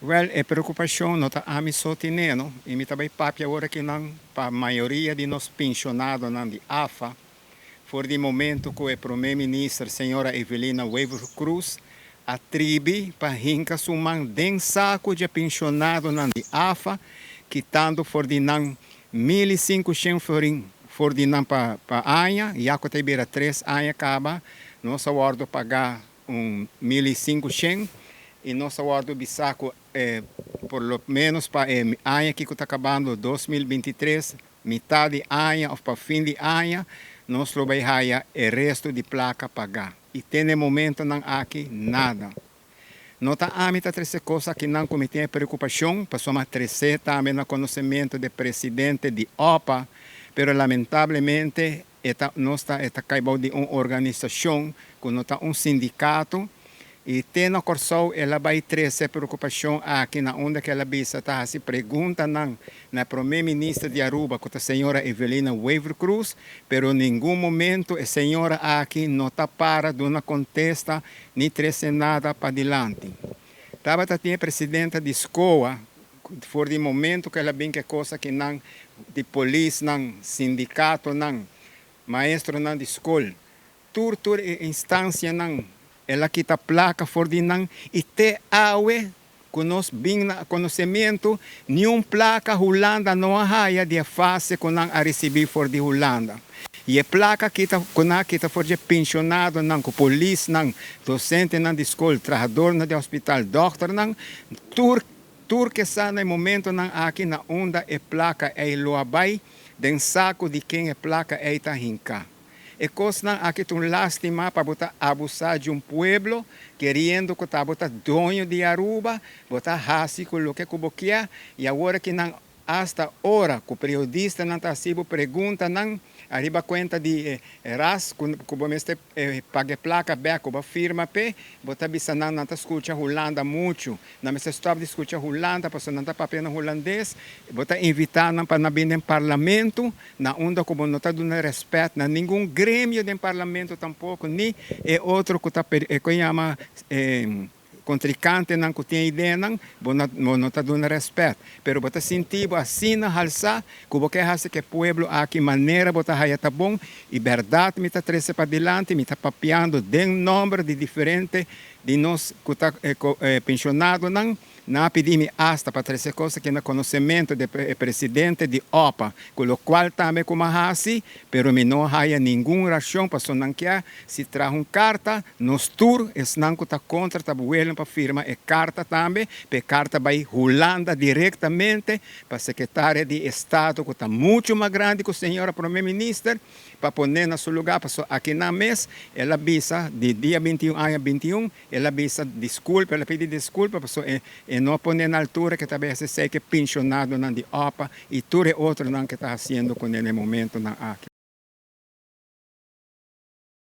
Wel, e preocupacion no ta ami so tine, no? Y mi ta bay papia awor akinan pa mayoria di nos pensionadonan di AFA, for di momento cu e Prome Minister Señora Evelina Wever-Croes a tribi pa hinca su man den saco dje pensionadonan di AFA, kitando for di nan 1500 florin for di nan pa aña, ya cu ta bira 3 aña caba, nos a wordo paga un 1500 y nos a wordo bisa cu por lo menos pa aña cu ta acabando, 2023, mitar di aña of pa fin di aña, nos lo bay haya e resto di placa paga. Y te e momentonan aki, nada. No ta ami ta trece cos akinan cu mi tin preocupacion, paso m'a trece tambe na conocimento di presidente di OPA, pero lamentablemente e ta, nos ta, e ta cay di un organisacion cu no ta un sindicato y te na Corsou el a bay trece preocupacion aki na unda cu el a bisa ta haci preguntanan na prome minister di Aruba, cu ta señora Evelina Wever Croes, pero ningun momento e señora aki no ta para duna contesta ni trece nada pa dilanti. Tabata tin presidente di SKOA, for di momento cu el a bin cu cos akinan di polisnan, sindicatonan, maestronan di scol, tur instancianan, el a kita placa for di nan y te awe cu nos bin na conocimento, ningun placa Hulanda no a haya di fase cu nan a ricibi for di Hulanda. Y e placa kita cu nan a kita for di pensionadonan, cu polisnan, docentenan di scol, trahadornan di hospital, dokternan, tur cu sa na momentonan aki na unda e placa ey lo a bay, den saco di ken e placa ey ta hinca. E cosnan aki ta un lastima pa bo ta abusa di un pueblo, keriendo cu ta bo ta doño di Aruba, bo ta haci cu loke cu bo kier, y awor cu nan hasta ora cu periodistanan ta haci bo preguntanan, ariba cuenta di ras, cu bo mester paga placa bek, cu bo firma pe, bo ta bisa nan nan ta scucha Hulanda mucho. Nan mester stop di scucha Hulanda, paso nan ta papia na Hulandes, bo ta invita nan pa nan bin den parlamento, na unda cu bo no ta duna respet na ningun gremio den parlamento tampoco, ni e otro cu ta, cu yama, contrincantenan cu tin ideanan, bo no ta duna respet. Pero bo ta sinti bo asina halsa, cu bo kier haci cu e pueblo aki manera bo ta haya ta bon, y berdad mi ta trece pa dilanti, mi ta papiando den nomber di diferente di nos cu ta pensionadonan, nan a pidi mi hasta pa trece cos aki na conocimento di presidente di OPA, cu lo cual tambe cu m'a haci, pero mi no haya ningun reaccion, paso nan kier si traha un carta, nos tur esnan cu ta contra ta willing pa firma e carta tambe, pa e carta bay Hulanda directamente, pa secretaria di Estado, cu ta mucho mas grandi cu señora Prome Minister, pa pone na su lugar, paso aki na mes, el a bisa, di dia 21 aña 21, el a bisa disculpa, el a pidi disculpa, paso e no pone na altura cu tambe esey cu pensionadonan di OPA y tur e otronan cu ta haciendo cu e momentonan aki.